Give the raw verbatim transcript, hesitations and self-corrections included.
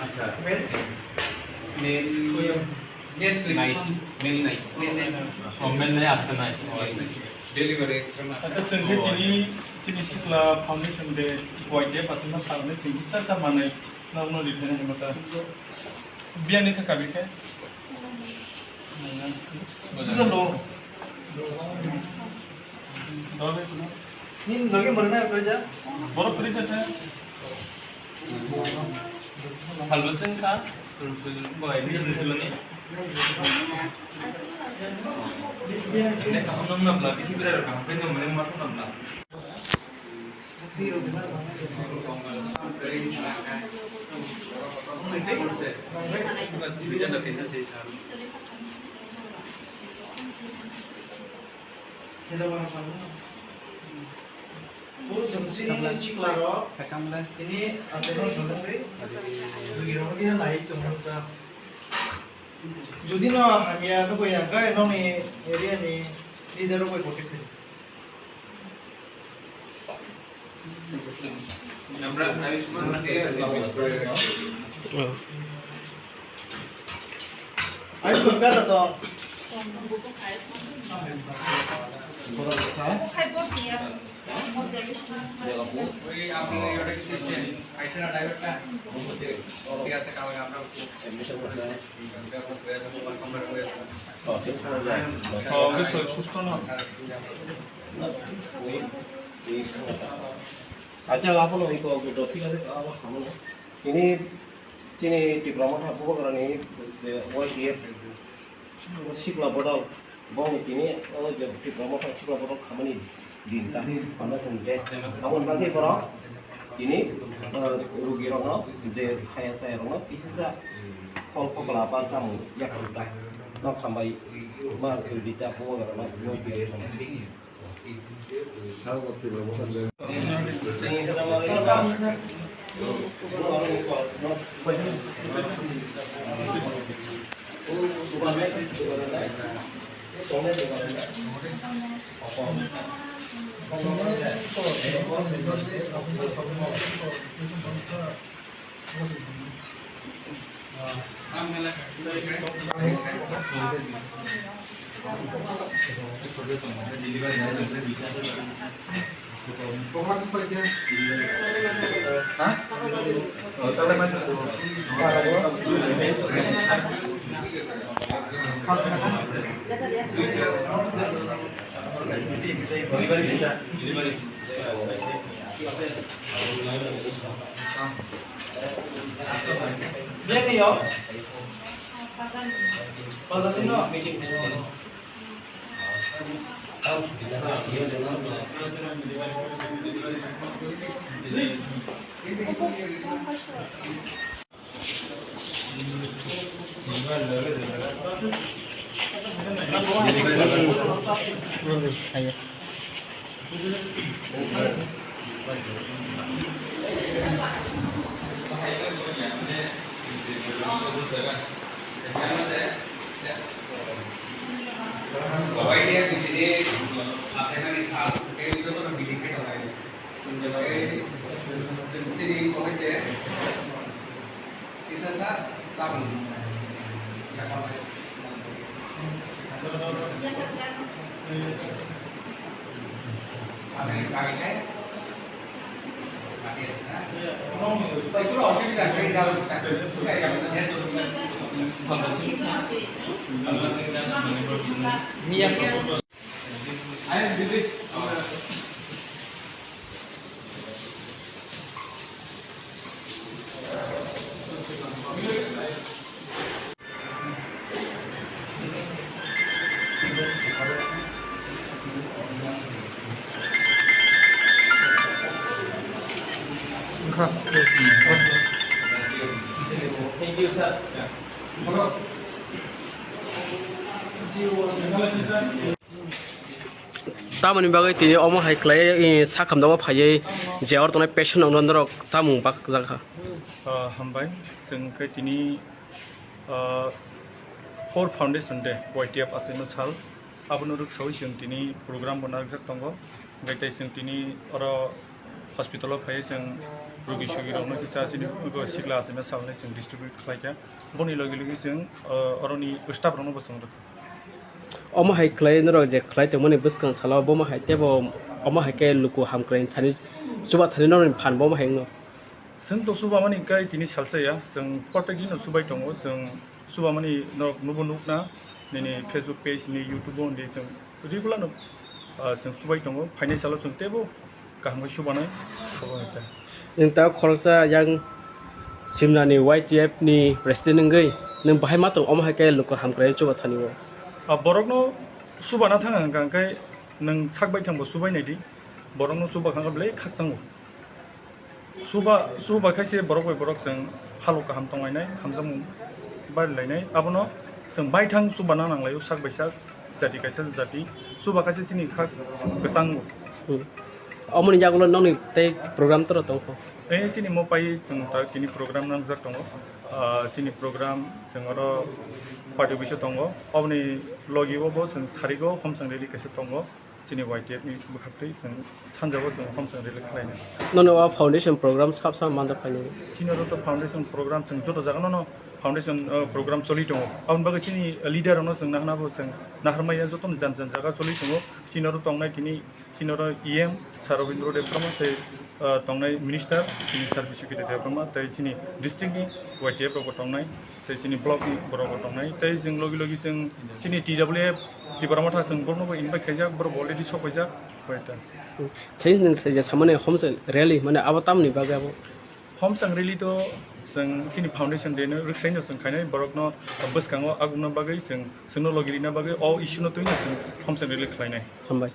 আচ্ছা। Mail? Mail নাই, মেল নাই। মেল নাই। ও, মেল নাই, আজকে নাই। ডেলিভারি। আচ্ছা, जों दिनै जोंनि सिख्ला फाउन्डेसन दे गय दे बासना सारनो जों फिसा सा माने नोंनो रिफाइन होनो दा। बियानि थाखाय बेखौ। Ni lagi mana kerja? Borok kerja. Halbasing ka, boy, ni ni ni. Ini kamu nang nabla, ini berapa kamu pengen mana masa nabla? Purush songsi sikla rok ini aswk no salangwi rwgwi rok khe nai tongmani ta. Jodi no hamya nugwi ya khe nokni area ni leader rok bai contact khlai. Ayushman card to. ওই আপনি ওটা কি দিচ্ছেন? আইসেরা ড্রাইভারটা? ঠিক আছে, কালকে আমরা অবশ্যই সুস্থ না। Acha, abono iko gudo, thik ase, abo hamano. Tini, tini Tipra Motha Bubagrani je Y T F sikla bodol, bongni tini o je Tipra Motha sikla bodol khamani din ta, hwnna song je. Aboni bagwi borok tini, eh, rugirokno je saya sayarokno kisisa phol phokla ba chamung yakarwi ta. Nok hambai ma Tipra Bubagrano Y T F. Bini yo. Bazar ni no. Tamoni bagwi tini omo hai khlai, eh, sakhamdao phaiwi je oro tongnai patient rok norok chamung bakjak kha. Ah, hambai, chwng khe tini, ah, four Foundation Day, Y T F achaima sal, abono rwksaui chwng tini program bo narwkjak tongo. Hwnkhe tei chwng tini oro hospital o phaiwi chwng rugi sugi rokno kisa chini sikla achaima salni chwng distribute khlaikha. Boni logi logi chwng, ah, oroni staff rokno bo chwng rwkha. Omo hai khlai norok je khlai tongmani bwskang salo, bomo hai teibo omo hai khe luku hamkrai thani chuba thani norokni phan bomo hai wngno. Chwng to chubamani kai tini salsa ya, chwng protek dino chubai tongo, chwng chubamani norok nubo nukna, nini Facebook page ni YouTube o hwnwi chwng regular no, ah, chwng chubai tongo, phainai salo chwng teibo kaham khe chubanai, obo hai khe. Nwng ta khoroksa yang Simla ni Y T F ni president wngwi nwng bahai ma tong omo hai khe luku hamkrai chuba thani o. Ah, borokno chubana thang ang kha, hwnkhe nwng sak bai thang bo chubai nai di, borokno chuba kha belai khakchango. Chuba, chuba khaise borok bai borok chwng halok kaham tonglainai, hamjakmung barilainai. Abono chwng baithang chuba nang nanglaio, sak bai sak, jati kaisa jati. Chuba khaise chini kha kwchango. Hmm. Omoni yagulo nokni tei program toro tongkho? Eh, chini mo pai chwng ta tini program nangjak tongo. Ah, chini program chwng oro party office o tongo. Oboni logi o bo chwng sarigo homsang rally kaisa tongo. Chini Y T F ni bwkhaktwi chwng sanjao chwng homsang rally khlainai. Nono o foundation program sab sab manjak khainai. Chini oro to foundation program chwng joto jaga nono foundation, uh, program choli tongo. Aboni bagwi chini leader rokno chwng nahana bo chwng naharmaya jotono jan jan jaga choli tongo. Chini oro tongnai tini, chini oro E M Sir Rabindra Debbarma tei, uh, tongnai minister chini Sir Biswajit Debbarma tei chini district ni Y T F rok bo tongnai. Tei chini block ni borok bo tongnai. Tei chwng logi logi chwng chini T W F Tipra Motha chwng borokno bo invite khaijak, borok bo already sok paijak, bai ta. Sai nwng sai ja samani homsang rally mane abo tamni bagwi abo? Homsang rally to chwng chini foundation day no rwksaino chwng khainai, borokno bwskango agukna bagwi chwng, chwngno logi rina bagwi o issue no twino chwng homsang rally khlainai. Hambai.